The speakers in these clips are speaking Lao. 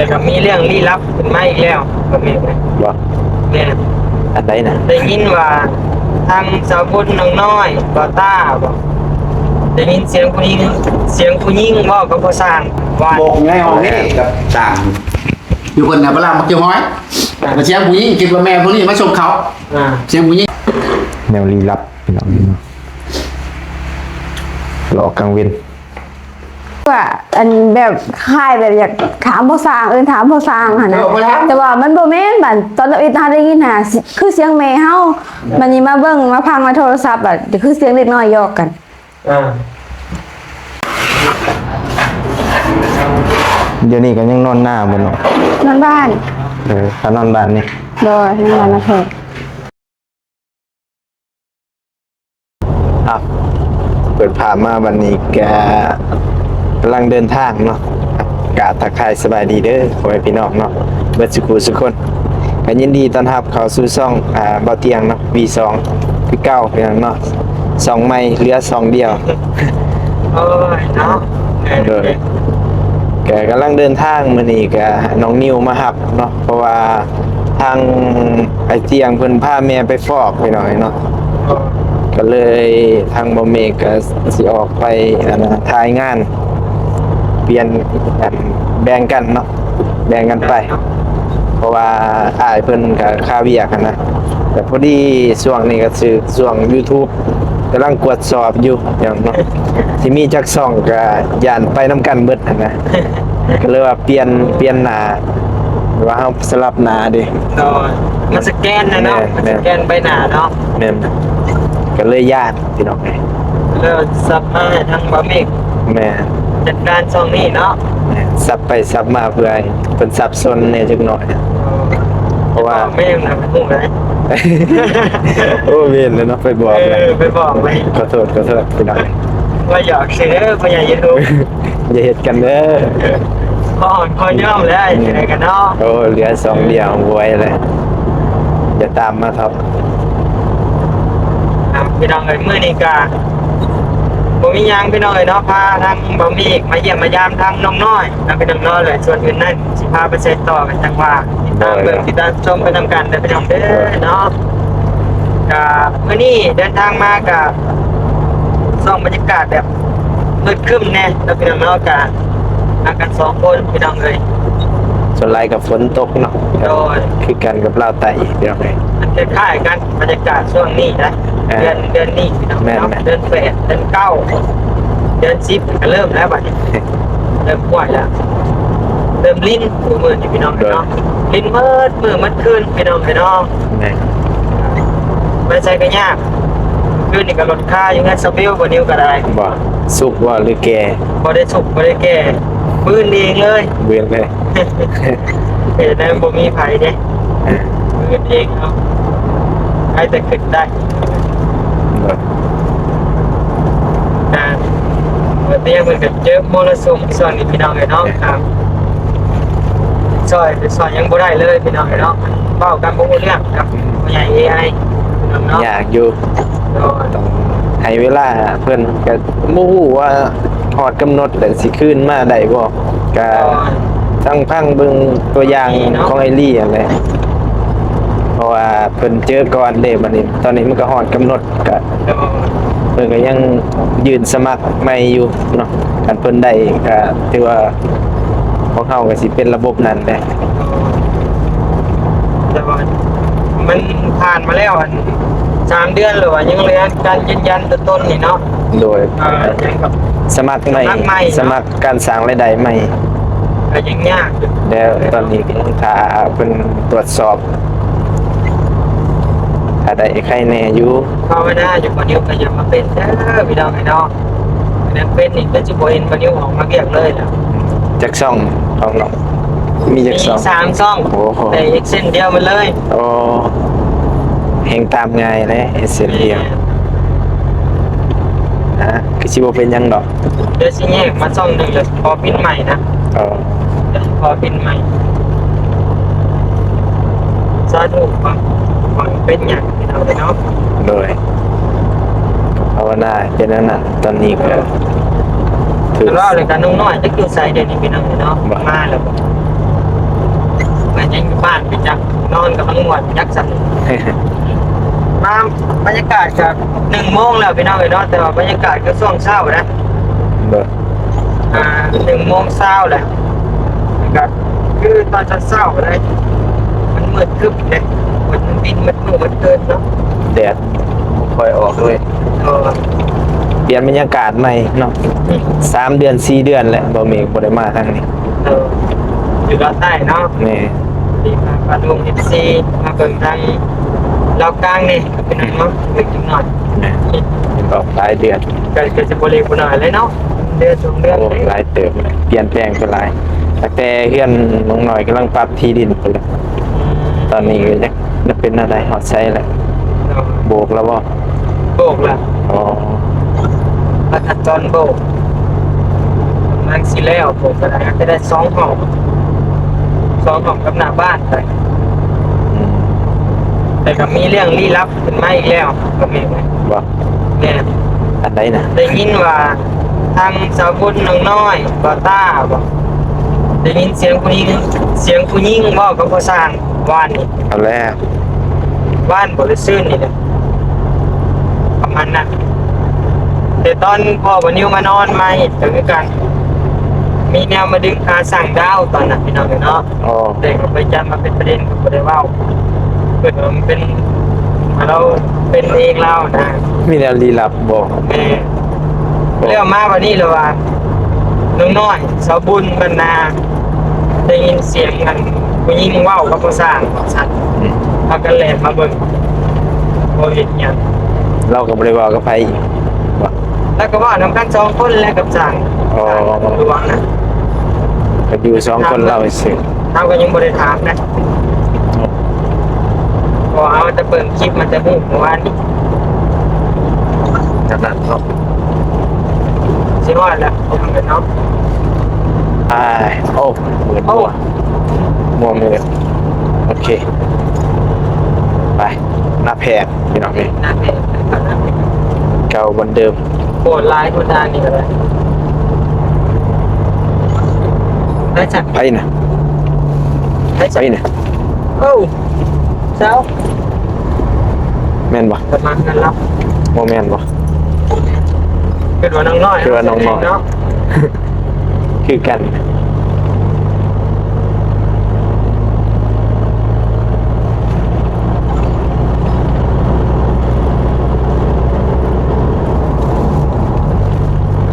ແລ້ວກໍມີເລື່ອງລີ້ລັບຂຶ້ນມາອີກແລ້ວ ບໍ່ແມ່ນນະ? ບໍ່ ແມ່ນ ອັນໃດນະ? ໄດ້ຍິນວ່າທາງສາວບຸນ ນ້ອງນ້ອຍ ບ່າວຕ້າບໍ ໄດ້ຍິນສຽງຜູ້ຍິງ ສຽງຜູ້ຍິງເວົ້າກັບພໍ່ຊ່າງວ່າ ໂບກໃນຫ້ອງນີ້ກັບຕ່າງ ຢູ່ເພິ່ນນະ ປະລາວມັກຈະຫ້ອຍ ອ່າ ສຽງຜູ້ຍິງ ຄິດວ່າແມ່ຜູ້ນີ້ມາສົ່ງເຂົ້າ ອ່າ ສຽງຜູ້ຍິງ ແນວລີ້ລັບ ພີ່ນ້ອງເນາະ ຫຼອກກາງເວັນ ວ່າ ອັນ ແບບຄ້າຍແບບຢາກຖາມພໍ່ຊ່າງ ເອີ້ນຖາມພໍ່ຊ່າງຫັ້ນນະ ເອີ ບໍ່ຖາມ ແຕ່ວ່າມັນບໍ່ແມ່ນ ບາດຕອນເຮົາເຮັດ ເຮົາໄດ້ຍິນຫາ ຄືສຽງແມ່ເຮົາ ບາດນີ້ມາເບິ່ງມາຟັງໃນໂທລະສັບ ບາດຄືສຽງເດັກນ້ອຍຫຍອກກັນ ອ່າ ດຽວນີ້ກໍຍັງນອນນາບໍ່ເນາະ? ນອນບ້ານ ເອີ ຖ້ານອນບ້ານນີ້ ໂດຍ ນອນບ້ານນະເພິ່ນ ອ່ະ ເປີດພາບມາບັດນີ້ກະກຳລັງເດີນທາງເນາະ ກະທັກທາຍສະບາຍດີເດີພໍ່ແມ່ພີ່ນ້ອງເນາະ ເບິດສຸຄູ່ສຸຄົນ ກະຍິນດີຕ້ອນຮັບເຂົ້າສູ່ຊ່ອງ ອ່າ ບ່າວຕຽງເນາະ ວີສອງ ຄືເກົ່າພີ່ນ້ອງເນາະ ຊ່ອງໃໝ່ເຫຼືອຊ່ອງດຽວ ໂອ້ຍເນາະ ໂດຍ ກະກຳລັງເດີນທາງ ມື້ນີ້ກະນ້ອງນິວມາຮັບເນາະ ເພາະວ່າທາງອ້າຍຕຽງເພິ່ນພາແມ່ໄປຟອກພີ່ນ້ອງເນາະ ກໍເລີຍທາງບ່າວເມກກໍຊິອອກໄປ ອັນ ຖ່າຍງານ ປ່ຽນ ອັນ ແບ່ງກັນເນາະ ແບ່ງກັນໄປ ເພາະວ່າອ້າຍເພິ່ນກໍຄາວຽກຫັ້ນນະ ແຕ່ພໍດີຊ່ວງນີ້ກໍຖືກຊ່ວງ YouTube ກຳລັງກວດສອບຢູ່ເນາະ ຊິມີຈັກຊ່ອງກໍຢ້ານໄປນຳກັນເບິດຫັ້ນນະ ກໍເລີຍວ່າປ່ຽນ ປ່ຽນໜ້າ ວ່າເຮົາສະຫຼັບໜ້າເດ້ ໂດຍ ມັນສະແກນນະເນາະ ແມ່ນ ມັນສະແກນໃບໜ້າເນາະ ແມ່ນ ກໍເລີຍຢ້ານພີ່ນ້ອງເອີຍ ແລ້ວສັບມາໃຫ້ທາງບ່າວເມກ ແມ່ນ ຈັດການຊ່ອງນີ້ເນາະ ແມ່ນ ສັບໄປສັບມາເພື່ອໃຫ້ເພິ່ນສັບສົນແດ່ຈັກໜ້ອຍ ເອີ ເພາະວ່າ ບອກແມ່ນະ ຮູ້ໄດ ໂອ້ ແມ່ນແລ້ວເນາະ ໄປບອກ ເອີ ໄປບອກໄປ ຂໍໂທດ ຂໍໂທດພີ່ນ້ອງ ວ່າຢອກຊື່ເດີພໍ່ໃຫຍ່ຢູທູບ ຢ່າເຮັດກັນເດີ ຂໍ ຂໍຍອມແລ້ວ ຈັ່ງໃດກັນເນາະ ໂອ້ ເຫຼືອຊ່ອງດຽວ ບໍ່ໄຫວແລ້ວ ຢ່າຕາມມາເຖາະ ອ່າ ພີ່ນ້ອງເອີຍ ມື້ນີ້ກະບໍ່ມີຫຍັງພີ່ນ້ອງເອີຍເນາະ ພາທາງບ່າວເມກມາຢ້ຽມມາຢາມທາງນ້ອງນ້ອຍນະ ພີ່ນ້ອງເນາະ ແລະ ສ່ວນອື່ນນັ້ນ ຊິພາໄປໃສຕໍ່ກໍຈັ່ງວ່າ ຕິດຕາມເບິ່ງ ຕິດຕາມຊົມໄປນຳກັນເດີພີ່ນ້ອງເດີເນາະ ກະມື້ນີ້ເດີນທາງມາກະ ຊ່ອງບັນຍາກາດແບບມືດຄຶ້ມແດ່ເນາະ ພີ່ນ້ອງເນາະ ກະມາກັນສອງຄົນພີ່ນ້ອງເອີຍ ສ່ວນຫຼາຍກໍຝົນຕົກເນາະ ໂດຍ ຄືກັນກັບລາວໃຕ້ພີ່ນ້ອງເອີຍ ມັນຄ້າຍໆກັນ ບັນຍາກາດຊ່ວງນີ້ນະ ອ່າ ເດືອນ ເດືອນນີ້ພີ່ນ້ອງເນາະ ແມ່ນໆ ເດືອນແປດ ເດືອນເກົ້າ ເດືອນສິບກໍເລີ່ມແລ້ວບັດນີ້ ເລີ່ມກວດແລ້ວ ເລີ່ມຫຼິ້ນມື້ນີ້ພີ່ນ້ອງເນາະ ຫຼິ້ນໝົດມື້ໝົດຄືນພີ່ນ້ອງເອີຍເນາະ ແມ່ນ ໄປໃສກໍຍາກ ຄືນນີ້ກໍລົດຄາຢູ່ເຮືອນຊາວເບວ ບໍ່ນິວກໍໄດ້ ບໍ່ສຸກບໍ່ ຫຼືແກ່ ບໍ່ໄດ້ສຸກບໍ່ໄດ້ແກ່ ບືນເອງເລີຍ ບືນເລີຍ ເຮັດໄດ້ບໍ່ມີໃຜເດ້ ບືນເອງເນາະ ໃຜແຕ່ຂຶ້ນໄດ້ ອ່າ ເມື່ອຕຽງເພິ່ນກໍເຈີມໍລະສຸມຊ່ວງນີ້ພີ່ນ້ອງເອີຍເນາະ ອ່າ ຊ່ອຍ ຊ່ອຍຫຍັງບໍ່ໄດ້ເລີຍພີ່ນ້ອງເອີຍເນາະ ເວົ້າກັນບໍ່ຮູ້ເລື່ອງກັບຜູ້ໃຫຍ່ເອໄອພີ່ນ້ອງເນາະ ຍາກຢູ່ ໂດຍ ຕ້ອງໃຫ້ເວລາເພິ່ນ ກໍບໍ່ຮູ້ວ່າຮອດກຳນົດແລ້ວຊິຄືນມາໄດ້ບໍ່ ກໍ ໂດຍ ຕັ້ງຟັງເບິ່ງຕົວຢ່າງຂອງອ້າຍລີຫັ້ນແຫຼະ ເພາະວ່າເພິ່ນເຈີກ່ອນເດ້ ບັດນີ້ຕອນນີ້ມັນກໍຮອດກຳນົດ ກະ ໂດຍ ເພິ່ນກໍຍັງຍື່ນສະໝັກໃໝ່ຢູ່ເນາະ ຄັນເພິ່ນໄດ້ກະຖືວ່າພວກເຮົາກໍຊິເປັນລະບົບນັ້ນແຫຼະ ໂດຍ ແຕ່ວ່າມັນຜ່ານມາແລ້ວ ອັນ ສາມເດືອນ ຫຼືວ່າຍັງເຫຼືອການຢືນຢັນຕົວຕົນນີ້ເນາະ ໂດຍ ອ່າ ສະໝັກໃໝ່ ສະໝັກໃໝ່ເນາະ ສະໝັກການສ້າງລາຍໄດ້ໃໝ່ ກໍຍັງຍາກຢູ່ ແລ້ວຕອນນີ້ກໍຍັງຖ້າເພິ່ນຕວດສອບ ຖ້າໄດ້ໄຄແນ່ຢູ່ ພາວະນາຢູ່ ບ່າວນິວກໍຢ່າມາເປັນເດີພີ່ນ້ອງເອີຍເນາະ ຄັນເປັນນີ້ຄືຊິບໍ່ເຫັນບ່າວນິວອອກມາວຽກເລີຍລະ ຈັກຊ່ອງຂອງນ້ອງ ມີຈັກຊ່ອງ ມີສາມຊ່ອງ ໂອ້ໂຫ ໄດ້ເອັກເຊັນດຽວໝົດເລີຍ ໂອ້ ແຮ່ງຕາມງ່າຍເດ້ ເອັກເຊັນດຽວ ອ່າ ຄືຊິບໍ່ເປັນຫຍັງດອກ ດຽວຊິແຍກມາຊ່ອງໜຶ່ງ ແລ້ວຂໍປິ່ນໃໝ່ນະ ເອີ ຂໍປິ່ນໃໝ່ ສາທຸ ຫວັງ ຫວັງເປັນຫຍັງພີ່ນ້ອງເນາະ ໂດຍ ພາວະນາເປັນອັນນັ້ນ ຕອນນີ້ກໍຖືກ ເວົ້າແລ້ວກໍນ້ອງນ້ອຍຈັກຢູ່ໃສດຽວນີ້ພີ່ນ້ອງເນາະ ມາແລ້ວບໍ່ ໄປຈັກ ນອນກຳລັງມ່ວນຈັກຊັ້ນ. ມາບັນຍາກາດກໍໜຶ່ງໂມງແລ້ວພີ່ນ້ອງເອີຍເນາະ, ແຕ່ວ່າບັນຍາກາດກໍຊ່ວງເຊົ້ານະ. ເບິ່ງ ອ່າ ໜຶ່ງໂມງຊາວແລ້ວ ກໍຄືຕອນເຊົ້າໆ ກໍໄດ້ ມັນມືດຄຶບເດ້ ມັນບິນໝົດມື້ໝົດຄືນເນາະ. ແດດບໍ່ຄ່ອຍອອກເລີຍ. ໂດຍ. ປ່ຽນບັນຍາກາດໃໝ່ເນາະ. ອືມ ສາມເດືອນ ສີ່ເດືອນແລ້ວ ບໍ່ມີ ບໍ່ໄດ້ມາທາງນີ້. ເອີ ຢູ່ລາວໃຕ້ເນາະ. ແມ່ນ. ດີມາ ພາລຸງ ເອັຟຊີ ມາເບິ່ງທາງລາວກາງນີ້ ເປັນຫຍັງເນາະ ເລັກນ້ອຍ. ແມ່ນ. ກໍຫຼາຍເດືອນ ກໍ ກໍຊິບໍ່ເລັກບໍ່ນ້ອຍເລີຍເນາະ. ເດືອນສອງເດືອນ. ໂອ້ ເດ້ ຫຼາຍເຕີບ ປ່ຽນແປງໄປຫຼາຍ ຕັ້ງແຕ່ເຮືອນນ້ອງນ້ອຍກຳລັງປັບທີ່ດິນພຸ້ນແຫຼະ. ອືມ ຕອນນີ້ກໍຍັງ ຍັງເປັນແນວໃດ ຮອດໃສແລ້ວ? ໂດຍ. ໂບກແລ້ວບໍ່? ໂບກແລ້ວ. ອໍ ແລ້ວຂັ້ນຕອນໂບກ ກຳລັງຊິແລ້ວ ໂບກກໍໄດ້ ອາດຈະໄດ້ສອງຫ້ອງ ສອງຫ້ອງກັບໜ້າບ້ານໄປ. ອືມ ແຕ່ກໍມີເລື່ອງລີ້ລັບຂຶ້ນມາອີກແລ້ວ ກໍມີ. ບໍ່? ແມ່ນ. ອັນໃດນະ? ໄດ້ຍິນວ່າທາງສາວບຸນ ນ້ອງນ້ອຍ ບ່າວຕ້າບໍ ໄດ້ຍິນສຽງຜູ້ຍິງ ສຽງຜູ້ຍິງເວົ້າກັບພໍ່ຊ່າງວານນີ້. ເອົາແລ້ວ. ວານບໍ ຫຼືຊືນນີ້ແຫຼະ ປະມານນັ້ນ. ແຕ່ຕອນພໍ່ບ່າວນິວມານອນມາເຫັນກໍຄືກັນ ມີແນວມາດຶງຂາຊ່າງດາວຕອນນັ້ນ ພີ່ນ້ອງເອີຍເນາະ. ອໍ ເດັກໄປຈັບມາເປັນປະເດັນ ກໍບໍ່ໄດ້ເວົ້າ ເພິ່ນວ່າມັນເປັນ ລາວເປັນເອງລາວນະ. ມີແນວລີ້ລັບບໍ? ແມ່ນ. ອໍ ແລ້ວມາບັດນີ້ລະວ່າ ນ້ອງນ້ອຍ ສາວບຸນ ບ້ານນາ ໄດ້ຍິນສຽງອັນຜູ້ຍິງເວົ້າກັບຜູ້ຊ່າງວ່າຊັ້ນ. ອືມ ພາກັນແລ່ນມາເບິ່ງ ບໍ່ເຫັນຫຍັງ. ລາວກໍບໍ່ໄດ້ເວົ້າກັບໃຜອີກບໍ? ລາວກໍເວົ້ານຳກັນສອງຄົນແຫຼະກັບຊ່າງ. ອໍ ຫຼວງນະ ກໍຢູ່ສອງຄົນລາວຊື່. ເຮົາກໍຍັງບໍ່ໄດ້ຖາມນະ ເພາະວ່າເຮົາຈະເບິ່ງຄລິບ ມັນຈະຮູ້ເມື່ອວານນີ້. ຂະໜາດເນາະ ຊິຮອດແລ້ວ ພີ່ນ້ອງເອີຍເນາະ. ໄປ. ໂອ້ ມືດ ໂອ້ ມົວ ມົວມືດ. ໂອເຄ ໄປ ໜ້າແພກ ພີ່ນ້ອງເອີຍ ໜ້າແພກ ເກົ່າບ້ານເດີມ. ໂຫດຫຼາຍຄົນທາງນີ້ກໍໄດ້. ໄປຊັ້ນ ໄປນະ ໄປຊັ້ນ ໄປນະ. ໂອ້ ເຈົ້າ ແມ່ນບໍ່? ປະມານນັ້ນລະ. ບໍ່ແມ່ນບໍ່? ຄິດວ່ານ້ອງນ້ອຍ ຄິດວ່ານ້ອງນ້ອຍເນາະ. ຄືກັນ.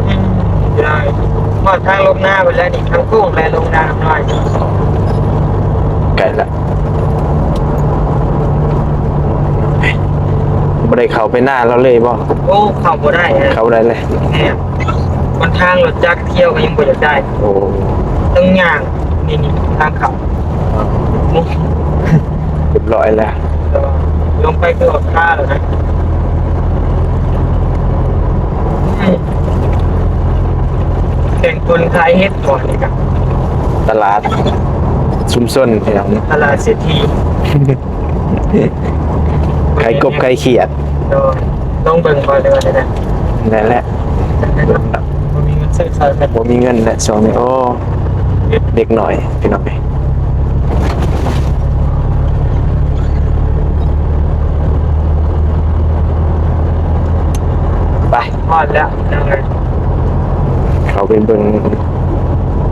ອືມ ໄດ້ ຮອດທາງລົງນາໄປແລ້ວນີ້ ທາງໂຄ້ງແລະລົງນານ້ອຍ ໃກ້ລະ. ບໍ່ໄດ້ເຂົ້າໄປນາລາວເລີຍບໍ່? ໂອ້ ເຂົ້າບໍ່ໄດ້ ເຂົ້າບໍ່ໄດ້ເລີຍ. ແມ່ນ. ຫົນທາງລົດຈັກທ່ຽວກໍຍັງບໍ່ຢາກໄດ້. ໂອ້ ຕ້ອງຍ່າງ. ນີ້ໆ ທາງເຂົ້າ ໂອ້ ຮຽບຮ້ອຍແລ້ວ. ແຕ່ວ່າລົງໄປຄືອອກທ່າແລ້ວນະ. ແຂ່ງຄົນຂາຍເຫັດບໍ່ນີ້ກະ? ຕະຫຼາດຊຸມຊົນ ພີ່ນ້ອງ. ຕະຫຼາດເສດຖີ. ຂາຍກົບຂາຍຂຽດ. ໂດຍ. ລອງເບິ່ງກ່ອນເດີ ນັ້ນແຫຼະ ບໍ່ມີເງິນຊື້ເຂົ້າ ບໍ່ມີເງິນແຫຼະຊ່ວງນີ້. ໂອ້ ເດັກນ້ອຍ ພີ່ນ້ອງເອີຍ. ໄປ ຮອດແລ້ວ ພີ່ນ້ອງເອີຍ. ເຂົ້າໄປເບິ່ງ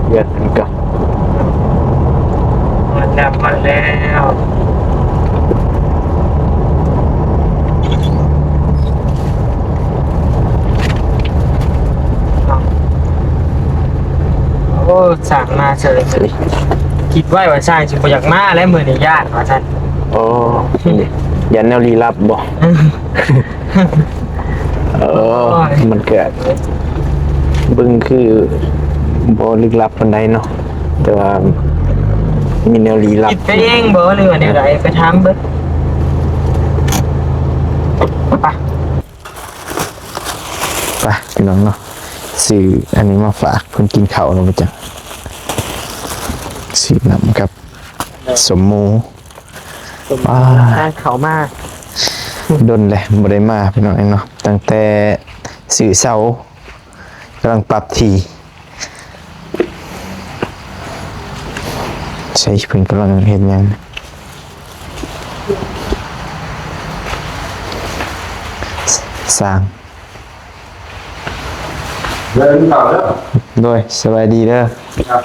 ເຮືອນກັນກ່ອນ. ຮອດແລ້ວ ຮອດແລ້ວ. ໂອ້ ຊ່າງມາເສີຍ ຄິດໄວ້ວ່າຊ່າງຊິບໍ່ຢາກມາແລ້ວ ມື້ນີ້ຢ້ານວ່າຊັ້ນ. ໂອ້ ຢ້ານແນວລີ້ລັບບໍ? ເອີ ໂອ້ຍ ມັນກະເບິ່ງຄືບໍ່ລຶກລັບປານໃດເນາະ ແຕ່ວ່າມີແນວລີ້ລັບ. ຄິດໄປເອງບໍ ຫຼືວ່າແນວໃດ? ໄປຖາມເບິ່ງ. ໄປ ໄປ ພີ່ນ້ອງເນາະ. ຊື້ອັນນີ້ມາຝາກເພິ່ນກິນເຂົ້າແລ້ວບໍ່ຈັກ. ຊື້ນ້ຳກັບ ເອີ ສົ້ມໝູ. ສົມ ອ່າ ທາງເຂົ້າມາ ດົນແລ້ວບໍ່ໄດ້ມາ ພີ່ນ້ອງເນາະ. ຕັ້ງແຕ່ຊື້ເຊົາ ກຳລັງປັບທີ່. ໃສ ເພິ່ນກຳລັງເຮັດຫຍັງ? ຊ່າງ ເດີນເຂົ້າເດີ. ໂດຍ ສະບາຍດີເດີ. ຄັບ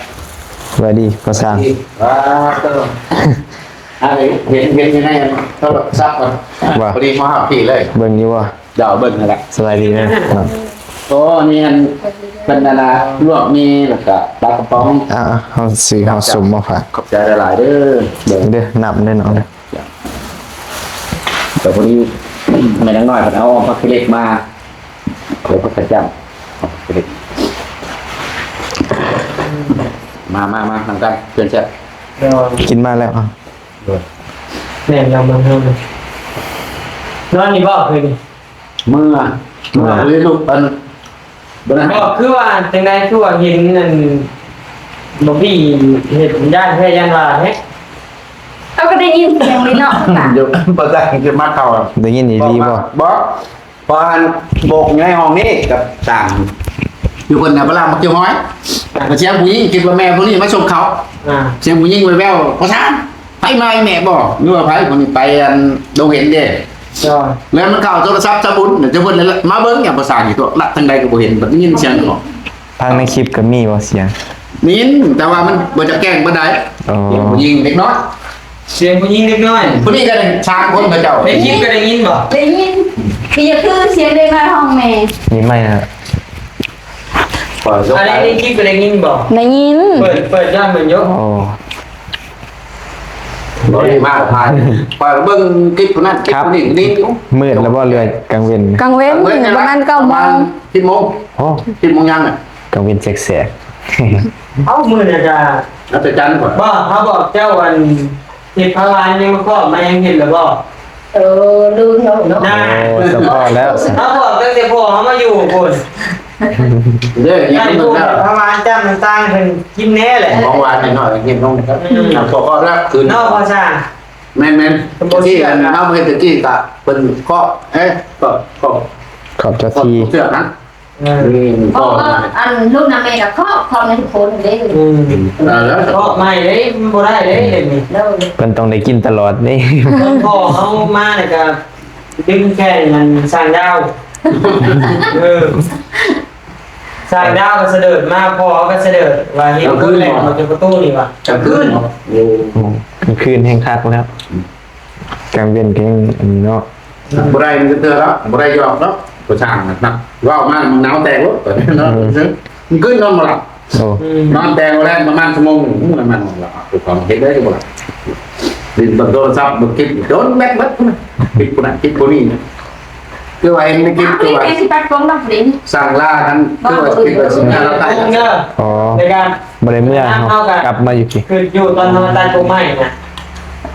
ສະບາຍດີພໍ່ຊ່າງ. ດີ ອ່າ ເຕີມ ອັນນີ້ເຫັນ ເຫັນຢູ່ໃນໂທລະສັບ ພໍດີມາຮອດພີ້ເລີຍ. ເບິ່ງຢູ່ບໍ່? ດາວເບິ່ງຫັ້ນແຫຼະ. ສະບາຍດີເດີ. ໂອ້ ນີ້ອັນເປັນອັນນ່າ ລວກໝີ່ ແລ້ວກະປາກະປ໋ອງ. ອ່າ ເຮົາຊື້ ເຮົາສົມມາຝາກ. ຂອບໃຈຫຼາຍໆເດີ. ເດີ ນັບເດີນ້ອງເດີ. ແຕ່ພໍດີແມ່ນາງນ້ອຍເພິ່ນເອົາຜັກຂີ້ເຫຼັກມາ ເອົາຜັກກະຈຳ ເອົາຜັກຂີ້ເຫຼັກ ມາ ມາ ມານຳກັນ ເພື່ອນແຊບ. ໂດຍ ກິນມາແລ້ວ. ໂດຍ ແມ່ນແລ້ວ ເມືອເຮົານອນນີ້ບໍ່ຄືນນີ້? ເມື່ອ ເມື່ອ ເມື່ອ ເລີຍລູກ ອັນ ບໍ່ ຄືວ່າຈັ່ງໃດ ຄືວ່າເຫັນອັນ ບໍ່ມີເຮັດຢ້ານແທ້ຢ້ານວ່າແທ້. ເຮົາກໍໄດ້ຍິນສຽງເລີຍເນາະ ຢູ່ ບໍ່ໄດ້ ຄືມາເຂົ້າ ໄດ້ຍິນອີ່ຫຼີບໍ່? ບໍ່ ເພາະອັນໂບກຢູ່ໃນຫ້ອງນີ້ກັບຕ່າງ ຢູ່ເພິ່ນນະ ປະລາມບັກເກີຍຫອຍ ສຽງຜູ້ຍິງ ຄິດວ່າແມ່ຜູ້ນີ້ມາສົ່ງເຂົ້າ ອ່າ ສຽງຜູ້ຍິງແວ່ວໆ ພໍ່ຊ່າງ ໄປມາອີ່ແມ່ບໍ່ ຫຼືວ່າໃຜ ຜູ້ນີ້ໄປອັນດົງເຫັນເດ້. ໂດຍ ແລ້ວມັນເຂົ້າໂທລະສັບສາບຸນ ເຈົ້າເພິ່ນມາເບິ່ງຫຍັງ ພາສານີ້ຕົວະ ລັດທາງໃດກໍບໍ່ເຫັນ ບັດໄດ້ຍິນສຽງຂອງ ທາງໃນຄລິບກໍມີບໍ່ສຽງ? ໄດ້ຍິນ ແຕ່ວ່າມັນບໍ່ຈະແຈ້ງປານໃດ. ອໍ ສຽງຜູ້ຍິງເດັກນ້ອຍ ສຽງຜູ້ຍິງເດັກນ້ອຍ ຜູ້ນີ້ກໍໄດ້ສາມຄົນເຂົາເຈົ້າ ໃນຄລິບກໍໄດ້ຍິນບໍ່? ໄດ້ຍິນ ຄື ຄືສຽງເດັກນ້ອຍຮ້ອງແມ່. ມີໄມນະ? ອັນໃນຄລິບກໍໄດ້ຍິນບໍ່? ໄດ້ຍິນ ເປີດ ເປີດຍ້ອນເບິ່ງຢູ່. ອໍ ບໍ່ໄດ້ມາພາຍ ຂ້ອຍເບິ່ງຄລິບຜູ້ນັ້ນ ຄລິບຜູ້ນີ້ນີ້ຢູ່. ມືດແລ້ວບໍ່ ເຫຼືອກາງເວັນ? ກາງເວັນ ປະມານເກົ້າໂມງ ສິບໂມງ. ໂອ້ ສິບໂມງຍັງນະ ກາງເວັນແສກໆ. ເອົ້າ ມື້ນັ້ນກະ ອັດສະຈັນກວ່າ ບໍ່ ເຮົາບອກເຈົ້າ ອັນເຫັດຜັກຫວານຍັງມາຄອບມາຫຍັງ ເຫັນແລ້ວບໍ່? ເອີ ລືມແລ້ວເນາະ. ນະ ໂອ້ ສະເພາະແລ້ວ ເຮົາບອກຕັ້ງແຕ່ພໍ່ເຮົາມາຢູ່ພຸ້ນ. ເດ້ ກິນແລ້ວ ຜັກຫວານຈ້ຳນ້ຳຕານເພິ່ນກິນແນ່ແຫຼະ ຂອງຫວານໜ້ອຍໆ ກິນລົງ. ອືມ ພໍໆແລ້ວຄືນເນາະ ພໍ່ຊ່າງ. ແມ່ນໆ ທີ່ອັນເຮົາເຮັດຕະກີ້ກະເພິ່ນເຄາະ ເອີ ເຄາະ ເຄາະ ເຄາະເຈົ້າທີ່ ເຊືອກນະ. ເອີ ເພາະວ່າອັນລູກນຳແມ່ກໍເຄາະ ເຄາະໃນທຸກຄົນເດ້. ອືມ ເອີ ເຄາະໃໝ່ເດ້ ມັນບໍ່ໄດ້ເດ້ ເຮັດນີ້. ໂດຍ ເພິ່ນຕ້ອງໄດ້ກິນຕະຫຼອດເດ້. ຕອນພໍ່ເຮົາມານີ້ກໍດຶງແຂນອັນຊ່າງດາວ. ເອີ ຊ່າງດາວກໍສະເດີດມາ ພໍ່ກໍສະເດີດວ່າເຫັນຄົນແລ່ນອອກຈາກປະຕູນີ້ວ່າ ກາງຄືນ. ໂອ້ ກາງຄືນແຮ່ງຄັກແລ້ວ. ກາງເວັນກໍຍັງອັນນີ້ເນາະ. ບໍ່ໄດ້ມັນເທື່ອແລ້ວ ບໍ່ໄດ້ຢອກແລ້ວ ຜູ້ຊ່າງນະ ເວົ້າມາມັນໜາວແຕກໂລດຕອນນີ້ເນາະ. ອືມ ຄືນອນບໍ່ຫຼັບ. ໂອ້ ອືມ ນອນແຕ່ແລງປະມານຊົ່ວໂມງໜຶ່ງ ມັນນອນບໍ່ຫຼັບ ເຮັດໄດ້ບໍ່ລະ ຫຼິ້ນໂທລະສັບ ເບິ່ງຄລິບ ຈົນແບັດເບິດພຸ້ນນະ ຄລິບພຸ້ນນະ ຄລິບຜູ້ນີ້ນະ. ຄືວ່າເຫັນໃນຄລິບ ຄືວ່າຊິຕັດຜົມນຳຜູ້ໃດນີ້ ສ້າງລາກັນ ຄືວ່າຄິດວ່າຊິມາລາວໃຕ້. ອໍ ໃນການ ບໍ່ໄດ້ເມືອ ເຮົາ ເຮົາກໍກັບມາຢູ່ພີ້ ຄືຢູ່ຕອນເຮົາຕັດກົກໄມ້ນະ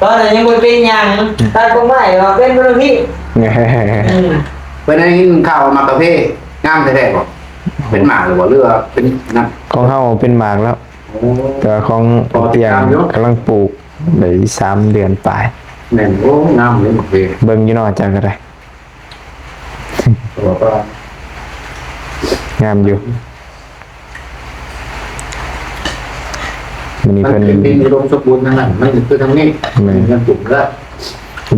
ຕອນນັ້ນຍັງບໍ່ເປັນຫຍັງ ຕັດກົກໄມ້ວ່າເປັນຜູ້ນີ້. ອືມ ເພິ່ນໄດ້ຍິນຂ່າວວ່າໝາກກາເຟງາມແທ້ໆບໍ່? ເປັນໝາກຫຼືບໍ່ ຫຼືວ່າເປັນນັ້ນ? ຂອງເຮົາເປັນໝາກແລ້ວ. ໂອ້ ແຕ່ວ່າຂອງປຽງກຳລັງປູກໄດ້ສາມເດືອນປາຍ. ແມ່ນ ໂອ້ ງາມເລີຍໝາກເຟ ເບິ່ງຢູ່ເນາະ ອາຈານກໍໄດ້. ແຕ່ວ່າ ງາມຢູ່. ມື້ນີ້ເພິ່ນ ມັນເປັນດິນອຸດົມສົມບູນທາງນັ້ນ ມັນຄືທາງນີ້. ແມ່ນ ມັນປູກໄດ້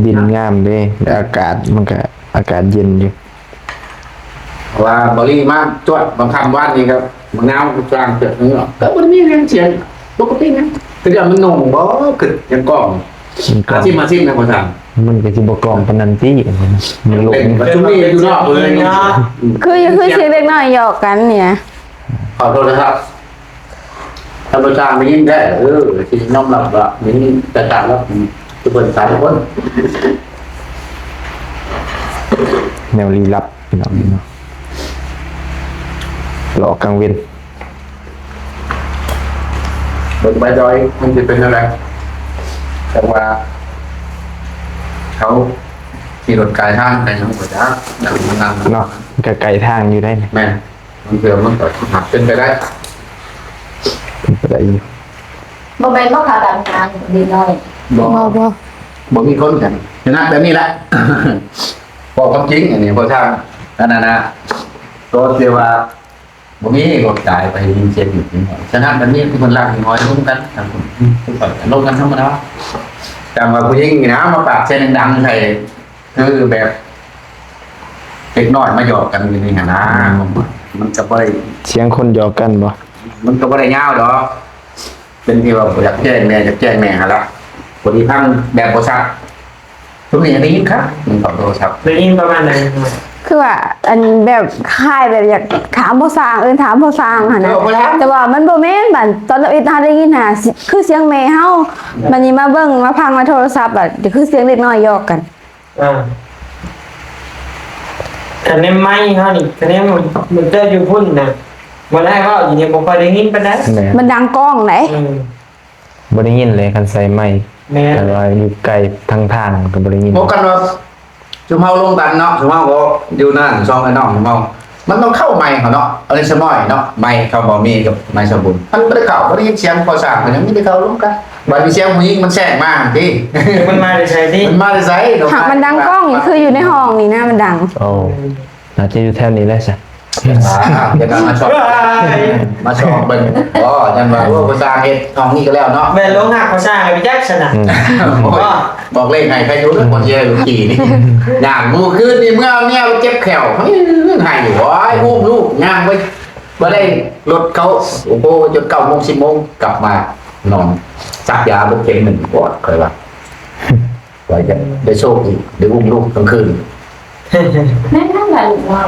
ດິນງາມເດ້ ແລະ ອາກາດມັນກະ ອາກາດເຢັນຢູ່. ເພາະວ່າບໍລິມາຈວດບາງຄ່ຳວານນີ້ກໍ ບັກນາວສ້າງເກີດເນາະ ກໍບໍ່ໄດ້ມີຫຍັງສຽງ ປົກກະຕິນະ. ຄືວ່າມັນໜຸ່ງບໍ່ ຄືຍັງກ້ອງ ອາຊິມ ອາຊິມນະ ພໍ່ຊ່າງ. ມັນກໍຊິບໍ່ກ້ອງປານນັ້ນຕິ ມັນລົງ ເປັນປະຊຸມນີ້ຢູ່ນອກເລີຍ. ອືມ ຄື ຄືສຽງເດັກນ້ອຍຫຍອກກັນນີ້ນະ. ຂໍໂທດນະຄັບ ທ່ານຜູ້ຊ່າງໄດ້ຍິນແທ້ ເອີ ຊິຍອມຮັບວ່າໄດ້ຍິນແຕ່ຕາແລ້ວ ຄືເພິ່ນສາມຄົນ ແນວລີລັບ ພີ່ນ້ອງເນາະ ຫຼອກກາງເວັນ ເບິ່ງໄປດອຍມັນຊິເປັນແນວໃດ ແຕ່ວ່າເຂົາຂີ່ລົດກາຍທາງໄປຫຍັງບໍ່ຈັກ ເນາະ ກໍໄກທາງຢູ່ໄດ໋. ແມ່ນ ບາງເທື່ອມັນກໍອາດເປັນໄປໄດ້ ເປັນໄປໄດ້ຢູ່. ບໍ່ແມ່ນບໍ່ ຂາດຳທາງເດັກນ້ອຍ? ບໍ່ ບໍ່ ບໍ່ ບໍ່ມີຄົນກັນ ຂະໜາດແບບນີ້ລະ ເວົ້າຄວາມຈິງ ອັນນີ້ບໍ່ຊ່າງ ອັນນັ້ນນະ ກໍເຊື່ອວ່າບໍ່ມີລົດກາຍໄປຍິນສຽງຢູ່ ຂະໜາດແບບນີ້ ເພິ່ນລັກນ້ອຍລົງກັນ ລົງກັນທຳມະດາ ຈັ່ງວ່າຜູ້ຍິງນີ້ນະ ມາປາກສຽງດັງໃສ່ ຄືແບບ ເດັກນ້ອຍມາຫຍອກກັນຢູ່ນີ້ຫັ້ນນະ ອືມ ມັນກໍບໍ່ໄດ້ ສຽງຄົນຫຍອກກັນບໍ່? ມັນກໍບໍ່ໄດ້ຍາວດອກ ເປັນທີ່ວ່າຢາກແຈ້ງແດ່ ຢາກແຈ້ງແດ່ຫັ້ນລະ ພໍດີຟັງແບບບໍ່ຊັດ. ຊຸມນີ້ໄດ້ຍິນຄັກ ມັນເຂົ້າໂທລະສັບ ໄດ້ຍິນປະມານໃດ? ຄືວ່າ ອັນ ແບບຄ້າຍແບບຢາກຖາມພໍ່ຊ່າງ ເອີ້ນຖາມພໍ່ຊ່າງຫັ້ນນະ ເອີ ບໍ່ຖາມ ແຕ່ວ່າມັນບໍ່ແມ່ນ ບາດຕອນທຳອິດເຮົາໄດ້ຍິນຫາ ຄືສຽງແມ່ເຮົາ ບາດນີ້ມາເບິ່ງມາຟັງໃນໂທລະສັບ ບາດຄືສຽງເດັກນ້ອຍຫຍອກກັນ. ອ່າ ຄັນແນມໄມເຮົານີ້ ຄັນແນມ ມັນເຈົ້າຢູ່ພຸ້ນນະ ບໍ່ໄດ້ເວົ້າຢູ່ນີ້ ບໍ່ຄ່ອຍໄດ້ຍິນປານໃດ ແມ່ນ ມັນດັງກ້ອງໃດ໋ ອືມ ບໍ່ໄດ້ຍິນເລີຍ ຄັນໃສ່ໄມ ແມ່ນ ແຕ່ວ່າຢູ່ໄກທາງທາງກໍບໍ່ໄດ້ຍິນ ບໍ່ກັນວ່າ ຊຸມເຮົາລົມກັນເນາະ ຊຸມເຮົາກໍຢູ່ນັ້ນ ສອງອ້າຍນ້ອງຊຸມເຮົາ ມັນຕ້ອງເຂົ້າໄມເຂົາເນາະ ອັນນີ້ສະໝອຍເນາະ ໄມເຂົາບໍ່ມີກັບໄມສະບຸນ ມັນບໍ່ໄດ້ເຂົ້າ ບໍ່ໄດ້ຍິນສຽງກໍ່ສ້າງ ມັນຍັງມີແຕ່ເຂົາລົມກັນ ບາດນີ້ສຽງຜູ້ຍິງມັນແຊກມາຫັ້ນຕິ ມັນມາແຕ່ໃສຕິ ມັນມາແຕ່ໃສເນາະ ຫາກມັນດັງກ້ອງ ຄືຢູ່ໃນຫ້ອງນີ້ນະ ມັນດັງ ໂອ້ ອືມ ໜ້າຈະຢູ່ແຖວນີ້ແຫຼະຊະ ອ່າ ຈະນຳມາຊອກ ມາຊອກເບິ່ງ ອໍ ຍັນວ່າ ໂອ້ ພາສາເຮັດຫ້ອງນີ້ກໍແລ້ວເນາະ ແມ່ນລົງຮັກພາສາໄປຈັກຊັ້ນນະ ອືມ ໂອ້ຍ ບອກເລກໃຫ້ໃຄຢູ່ເດີ ອືມ ບ່ອນຊິໄດ້ລູກຂີ້ນີ້ ຍ່າງມື້ຄືນນີ້ເມື່ອເມຍເຈັບແຂ້ວ ໄຫ້ຢູ່ ໂອ້ຍ ອຸ້ມລູກຍ່າງໄປ ບໍ່ໄດ້ລົດເຂົາ ໂອ້ໂຫ ຈົນເກົ້າໂມງ ສິບໂມງ ກັບມານອນ ສັກຢາເບິດເຂັມໜຶ່ງ ປອດ ຂ້ອຍວ່າ ວ່າຈະໄດ້ໂຊກອີກ ໄດ້ອຸ້ມລູກກາງຄືນ ແມ່ນນັ້ນແຫຼະລູກນ້ອຍ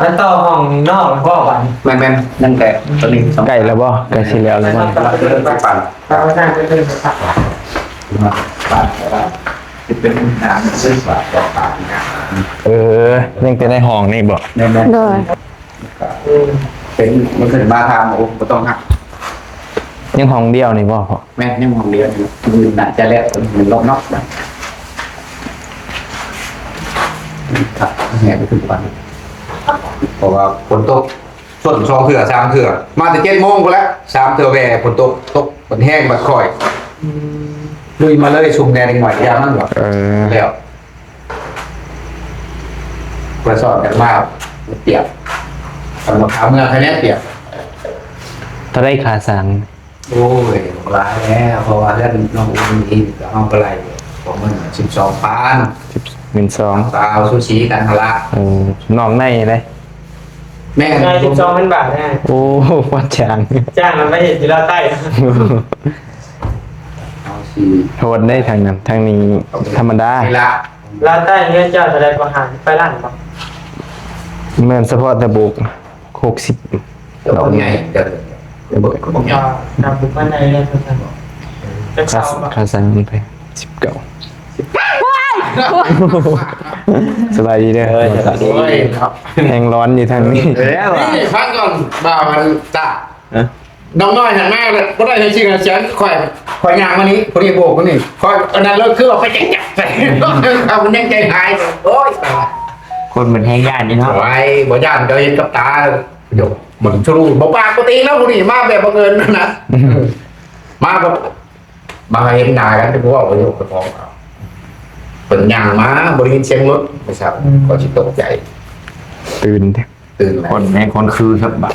ອັນຕໍ່ຫ້ອງນອກແລ້ວບໍ່ບັດນີ້ ແມ່ນໆ ຍັງແຕ່ຕົວນີ້ ໃກ້ແລ້ວບໍ່? ໃກ້ຊິແລ້ວແລ້ວບໍ່? ເອີ ຍັງແຕ່ໃນຫ້ອງນີ້ບໍ່? ແມ່ນໆ ໂດຍ ເປັນ ມັນຂຶ້ນມາຖາມ ໂອ້ ບໍ່ຕ້ອງຮັບ ຍັງຫ້ອງດຽວນີ້ບໍ່ພໍ່? ແມ່ນ ຍັງຫ້ອງດຽວນີ້ ມື້ໜ້າຈະແລ້ວ ເປັນລອບນອກ ແຫ່ໄປຂຶ້ນວັນ ເພາະວ່າຝົນຕົກ ຊົນສອງເທື່ອ ສາມເທື່ອ ມາແຕ່ເຈັດໂມງພຸ້ນແຫຼະ ສາມເທື່ອແວ່ ຝົນຕົກ ຕົກບັດແຮງບັດຄ່ອຍ ອືມ ລຸຍມາເລີຍ ຊຸມແດ່ເດັກນ້ອຍ ຢ່າງນັ້ນວ່າ ເອີ ແລ້ວ ເພື່ອສອນກັນມາ ປຽກ ຄັນວ່າຂາເມືອຂະແນນປຽກ ເທົ່າໃດຄ່າສ້າງ? ໂອ້ຍ ຫຼາຍແລ້ວ ເພາະວ່າເຮືອນນ້ອງອຸ່ນອີກ ກໍເຮົາກໍໄລ່ປະມານສິບສອງພັນ ສິບ ໝື່ນສອງ ກໍເອົາສູສີກັນຫັ້ນລະ ເອີ ນອກໃນເດ້ ແມ່ນ ສິບສອງພັນບາດນະ ໂອ້ ວັດຈາງ ຈ້າງມັນມາເຮັດຢູ່ລາວໃຕ້ ເອົາຊິ ໂຫດເດ້ທາງນັ້ນ ທາງນີ້ທຳມະດາ ລາວໃຕ້ເຮືອນເຈົ້າເທົ່າໃດ ປະຫານໄປລ້ານບໍ່? ແມ່ນສະເພາະແຕ່ໂບກ ຫົກສິບ ດອກໃຫຍ່ ເອີ ບໍ່ ບໍ່ໃຫຍ່ ອ່າ ນຳບຸກມາໃນເຮືອນເພິ່ນ ຈັກເສົາ ຄ່າສ້າງມັນແພງ ສິບເກົ້າ ສະບາຍດີເດີ ເອີ ສະບາຍດີ ແຮງຮ້ອນຢູ່ທາງນີ້ ເອີ ນີ້ ຟັງກ່ອນ ບ່າວ ອັນຕາ ຮະ ນ້ອງນ້ອຍຫັ້ນມາແລ້ວ ບໍ່ໄດ້ໃຫ້ຊື່ໃຫ້ສຽງ ຂ້ອຍ ຂ້ອຍຍ່າງມານີ້ ຜູ້ນີ້ໂບກຜູ້ນີ້ ຂ້ອຍອັນນັ້ນເລີຍ ຄືວ່າໄປຈັກໆ ໃສ່ ມັນຍັງໃຈຫາຍ ໂອ້ຍ ຄົນມັນແຮງຢ້ານນີ້ເນາະ ໂອ້ຍ ບໍ່ຢ້ານ ກໍເຫັນກັບຕາ ໂຍມ ມັນສະຫຼູ ບໍ່ປາກບໍ່ຕີງແລ້ວຜູ້ນີ້ ມາແບບບັງເອີນນະ ມາແບບ ມາເຫັນໜ້າກັນ ເປັນຜູ້ເວົ້າປະໂຫຍກຂອງເຂົາ ເພິ່ນຍ່າງມາ ບໍ່ໄດ້ຍິນສຽງລົດ ວ່າຊັ້ນ ອືມ ກໍຊິຕົກໃຈ ຕື່ນເດ້ ຕື່ນແລ້ວ ຄົນແມ່ນຄົນຄືສັບບາດ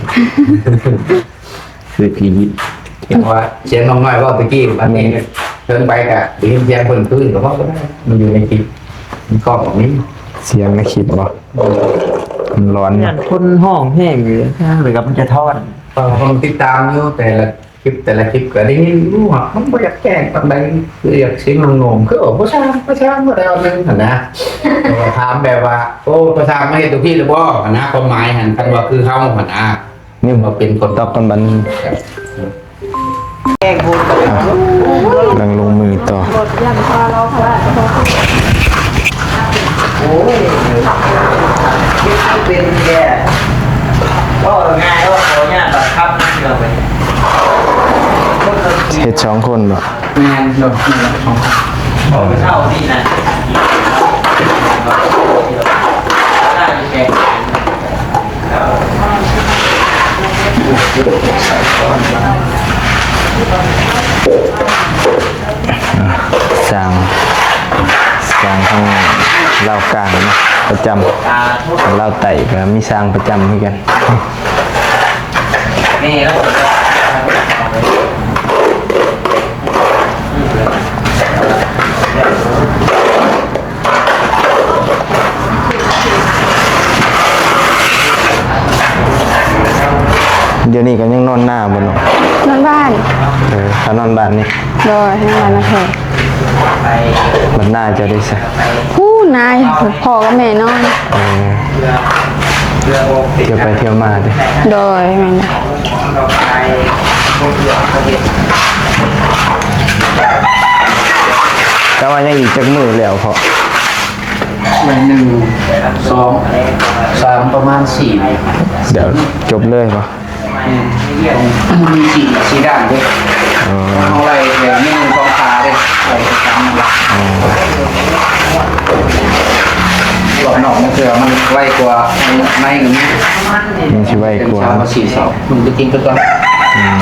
ຄືຜີ ເຫັນວ່າສຽງນ້ອງນ້ອຍເວົ້າຕະກີ້ ບັດນີ້ ແມ່ນ ເທິງໄປກະໄດ້ຍິນສຽງເພິ່ນຄືນກໍພໍກໍໄດ້ ມັນຢູ່ໃນຄລິບ ມີກ້ອງກໍມີ ສຽງໃນຄລິບບໍ່? ມັນຮ້ອນ ຢ້ານຄົນຮ້ອງແຮງຢູ່ ແລ້ວກໍມັນຈະທ້ອນ ເອີ ເຮົາຕິດຕາມຢູ່ແຕ່ລະ ຄລິບແຕ່ລະຄລິບກໍໄດ້ຍິນຢູ່ ມັນບໍ່ຢາກແຈ້ງປານໃດ ຄືຢາກສຽງໂງງໆ ຄືວ່າພາສາ ພາສາບໍ່ໄດ້ເວົ້າເລື່ອງຫັ້ນນະ ແຕ່ວ່າຖາມແບບວ່າ ໂອ້ ພາສາມາເຮັດຢູ່ພີ້ແລ້ວບໍ່ຫັ້ນນະ ຄວາມໝາຍຫັ້ນ ຄັນວ່າຄືເຮົາຫັ້ນນະ ນີ້ວ່າເປັນຄົນຕອບຄົນບ້ານນີ້ ແກງໂພດ ອ່ະ ກຳລັງລົງມືຕໍ່ ໂອ້ຍ ເປັນແທ້ ເວົ້າງ່າຍ ເວົ້າຂໍອະນຸຍາດບັງຄັບນຳເດີໄປ ເຮັດສອງຄົນບໍ່? ແມ່ນ ໂດຍ ສອງຄົນ ເອົານີ້ນະ ຊ່າງ ຊ່າງທາງລາວກາງເນາະ ປະຈຳ ລາວໃຕ້ກໍມີຊ່າງປະຈຳຄືກັນ. ນີ້ລະ ອ່າ ນອນບ້ານນີ້? ໂດຍ ນອນບ້ານນາແພ. ບັດນ້າເຈົ້າເດຊະ? ຜູ້ນາຍ ພໍ່ກັບແມ່ນອນ. ເອີ ທ່ຽວໄປທ່ຽວມາຕິ? ໂດຍ ແມ່ນ. ກະວ່າຍັງອີກຈັກມື້ແລ້ວເພາະ? ໜຶ່ງ ສອງ ສາມ ປະມານສີ່. ດຽວຈົບເລີຍບໍ່? ອືມ ມີສີ່ ສີ່ດ້ານເດ້. ອໍ ເຮົາໄລ່ແບບນີ້ສອງຂາເດ້ ໄລ່ໄປຕາມນັ້ນລະ. ອໍ ລອບນອກມັນເທື່ອມັນໄວກວ່າໃນນີ້. ມັນຊິໄວກວ່າ ເປັນສາມ ສີ່ ສອງ ມັນໄປກິນໄປກ່ອນ. ອືມ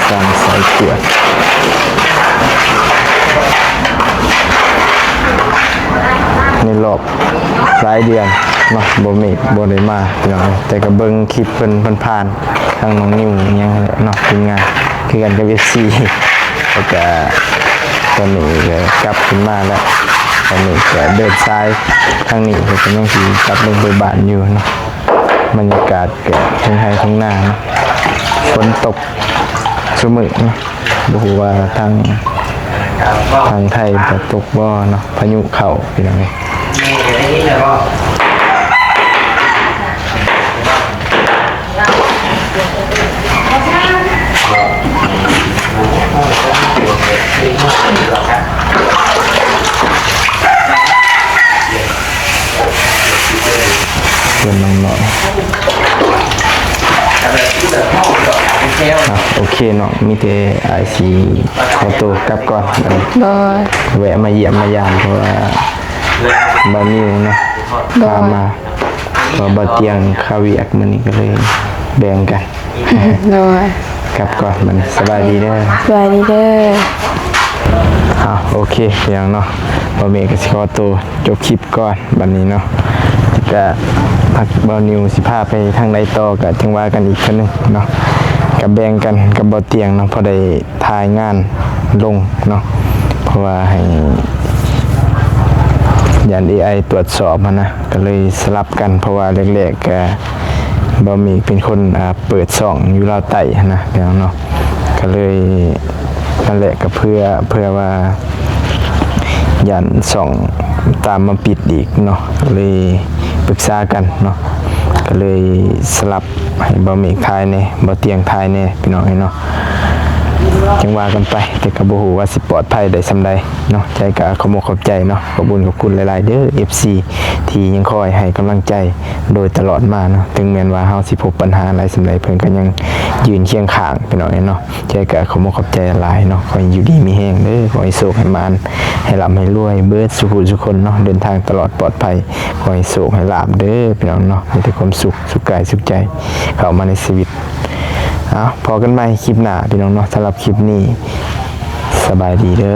ການໃສ່ກວດ ໃນລອບຫຼາຍເດືອນເນາະ ບໍ່ມີ ບໍ່ໄດ້ມາພີ່ນ້ອງເອີຍ. ແຕ່ກໍເບິ່ງຄລິບເພິ່ນຜ່ານໆ ທາງນ້ອງນິວຫຍັງເນາະ ທີມງານ ຄືກັນກັບເອັຟຊີ. ແລ້ວກະຕອນນີ້ກະກັບຂຶ້ນມາແລ້ວ ຕອນນີ້ກະເດີນສາຍທາງນີ້ ເພິ່ນກະຍັງຊິກັບລົງໄປບ້ານຢູ່ເນາະ. ບັນຍາກາດກະທົ່ງໄຮ່ທົ່ງນາເນາະ ຝົນຕົກຊຸມື້ເນາະ. ບໍ່ຮູ້ວ່າທາງ ທາງໄທຈະຕົກບໍ່ເນາະ ພາຍຸເຂົ້າພີ່ນ້ອງເອີຍ. ເພື່ອນນ້ອງໆ ອ່ະ ໂອເຄເນາະ ມີແຕ່ອ້າຍຊິຂໍໂຕກັບກ່ອນ. ໂດຍ ແວະມາຢ້ຽມມາຢາມ ເພາະວ່າບ່າວນິວເນາະ ໂດຍ ພາມາ ເພາະວ່າບ່າວຕຽງຄາວຽກມື້ນີ້ ກໍເລີຍແບ່ງກັນ. ໂດຍ ກັບກ່ອນບັດນີ້ ສະບາຍດີເດີ ສະບາຍດີເດີ. ອ່າ ໂອເຄ ພີ່ນ້ອງເນາະ ບ່າວເມກກໍຊິຂໍໂຕຈົບຄລິບກ່ອນບັດນີ້ເນາະ. ກະພັກບ່າວນິວຊິພາໄປທາງໃດຕໍ່ ກະຈັ່ງວ່າກັນອີກເທື່ອໜຶ່ງເນາະ. ກະແບ່ງກັນກັບບ່າວຕຽງເນາະ ພໍໄດ້ ຖ່າຍງານລົງເນາະ ເພາະວ່າໃຫ້ ຢ້ານເອໄອຕວດສອບຫັ້ນນະ ກໍເລີຍສະຫຼັບກັນ. ເພາະວ່າແລກໆ ກະບ່າວເມກເປັນຄົນ ອ່າ ເປີດຊ່ອງຢູ່ລາວໃຕ້ຫັ້ນນະ ພີ່ນ້ອງເນາະ ກໍເລີຍ ນັ້ນແຫຼະ ກໍເພື່ອ ເພື່ອວ່າ ຢ້ານຊ່ອງຕາມມາປິດອີກເນາະ ກໍເລີຍປຶກສາກັນເນາະ ກໍເລີຍສະຫຼັບ ໃຫ້ບ່າວເມກຖ່າຍແດ່ ບ່າວຕຽງຖ່າຍແດ່ ພີ່ນ້ອງເອີຍເນາະ. ຈັ່ງວ່າກັນໄປ ແຕ່ກໍບໍ່ຮູ້ວ່າຊິປອດໄພໄດ້ສ່ຳໃດເນາະ. ໃຈກໍຂອບອົກຂອບໃຈເນາະ ຂອບບຸນຂອບຄຸນຫຼາຍໆເດີ ເອັຟຊີ ທີ່ຍັງຄອຍໃຫ້ກຳລັງໃຈໂດຍຕະຫຼອດມາເນາະ. ເຖິງແມ່ນວ່າເຮົາຊິພົບບັນຫາຫຼາຍສ່ຳໃດ ເພິ່ນກໍຍັງຢືນຄຽງຂ້າງ ພີ່ນ້ອງເອີຍເນາະ. ໃຈກໍຂອບອົກຂອບໃຈຫຼາຍເນາະ. ຂໍໃຫ້ຢູ່ດີມີແຮງເດີ ຂໍໃຫ້ໂຊກໃຫ້ໝານ ໃຫ້ລ່ຳໃຫ້ລວຍເບິດສູ່ຜູ້ສູ່ຄົນເນາະ ເດີນທາງຕະຫຼອດປອດໄພ. ຂໍໃຫ້ໂຊກໃຫ້ລາບເດີ ພີ່ນ້ອງເນາະ ມີແຕ່ຄວາມສຸກ ສຸກກາຍສຸກໃຈເຂົ້າມາໃນຊີວິດ. ເອົາ ພໍ້ກັນໃໝ່ຄລິບໜ້າ ພີ່ນ້ອງເນາະ. ສຳລັບຄລິບນີ້ ສະບາຍດີເດີ.